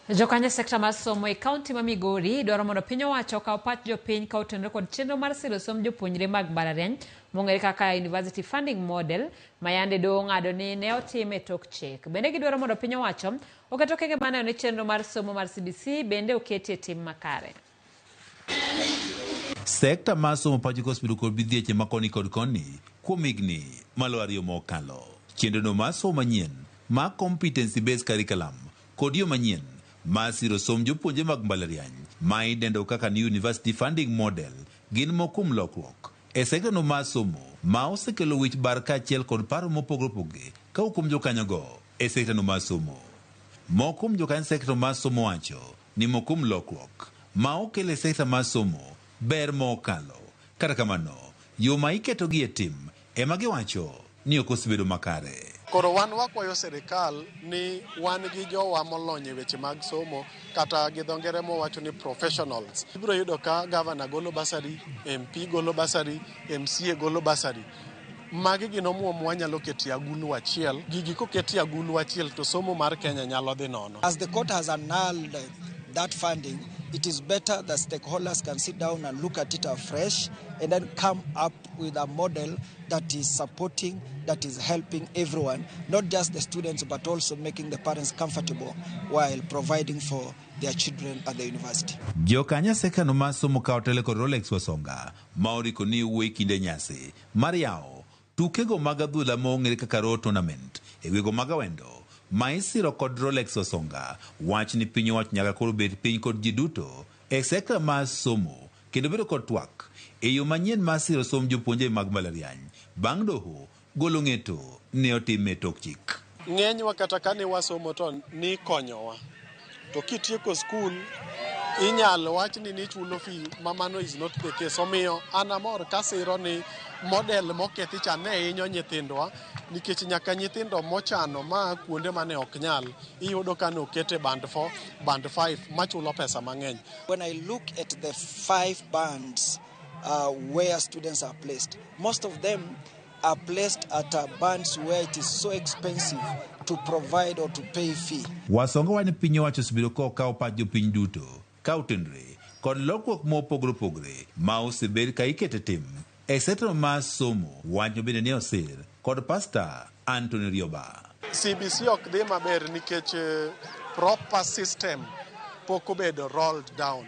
Jokanyo sekta mar somo e kaunti ma Migori dwaro mondo piny owacho okaw pach jopiny ka otenore kod chenro mar siro somb jopuonjre mag mbalariany mong'ere kaka University Funding Model ma yande doho ong'ado ni ne otim e tok chik. Bende gidwaro mondo piny owacho oket okenge mar neno ni chenro mar somo mar CBC bende oketi e tim makare. Sekta mar somo pacho ka osebedo kod midhieche ma koni kod koni kuom higni malo ariyo mokalo. Chenrono mar somo manyien mar Competency Based Curriculum kod yo manyien mar siro somb jopuonjre mag mbalariany ma idendo kaka New University Funding Model gin moko kuom lokruok e sektano mar somo ma osekelo wich bar kaachiel kod paro mopogore opogore kawuok kuom jokanyogo e sektano mar somo. Moko kuom jokanyo sekta mar somo wacho ni moko kuom lokruok ma okel e sekta mar somo ber mokalo. Kata kamano, yo ma iketogi e tim ema giwacho ni ok osebedo makare. Koro wan wakwayo sirikal ni wan gi jowa molony e weche mag somo kata gi dho ngere mowacho ni professionals. Ibiro yudo ka gavana golo bursary, MP golo bursary, MCA golo bursary. Magi gin omuom wanyalo keto e agulu achiel. Gigi koket e agulu achiel to somo mar Kenya nyalo dhi nono. As the court has annulled that funding, it is better that stakeholders can sit down and look at it afresh and then come up with a model that is supporting, that is helping everyone, not just the students, but also making the parents comfortable while providing for their children at the university. Jokanyo sektano mar somo ka otelo kod Rolex Wasonga ma oriko ni wuoyi kinde nyasi mar yawo tukego mag adhula ma ong'ere kaka Road Tournament e gwego mag Awendo ma isiro kod Rolex Wasonga wach ni piny owacho nyaka koro bed piny kod ji duto e sekta mar somo kendo bedo kod twak e yo manyien mar siro somb jopuonjre mag mbalariany bang' doho golo ng'eto ne otim e tok chik. Ng'enywa kata kane wasomo to nikonyowa. To kitieko skul, inyalo wach ni nichulo fee ma mano is not the case. Omiyo an amor kasiro ni model mokethi cha ne hinyo nyithindwa nikech nyaka nyithindo mochano ma kuonde mane ok nyal iyudo ka noket e band 4, band 5 machulo pesa mang'eny. When I look at the 5 bands where students are placed, most of them are placed at bands where it is so expensive to provide or to pay fee. Wasonga wach ni piny owacho osebedo ka okawo pach jopiny duto ka otenore kod lokruok mopogore opogore ma osebed ka iketo e tim e sekta mar somo wach bende ne osir kod Pasta Anthony Rioba. CBC ok dhi maber nikech proper system pok obedo rolled down.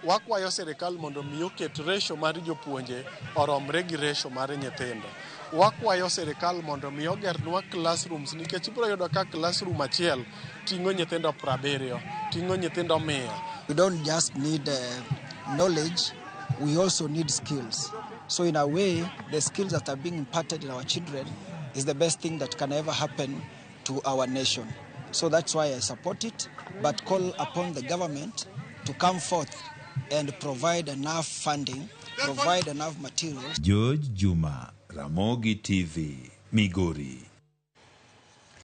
Wakwayo sirikal mondo mi oket ratio mar jopuonje oromre gi ratio mar nyithindo. Wakwayo sirikal mondo mi ogernwa classrooms nikech ibiro yudo ka classroom achiel ting'o nyithindo 70, ting'o nyithindo 100. We don't just need knowledge, we also need skills. So in a way, the skills that are being imparted in our children is the best thing that can ever happen to our nation. So that's why I support it, but call upon the government to come forth and provide enough funding, provide enough materials. George Juma, Ramogi TV, Migori.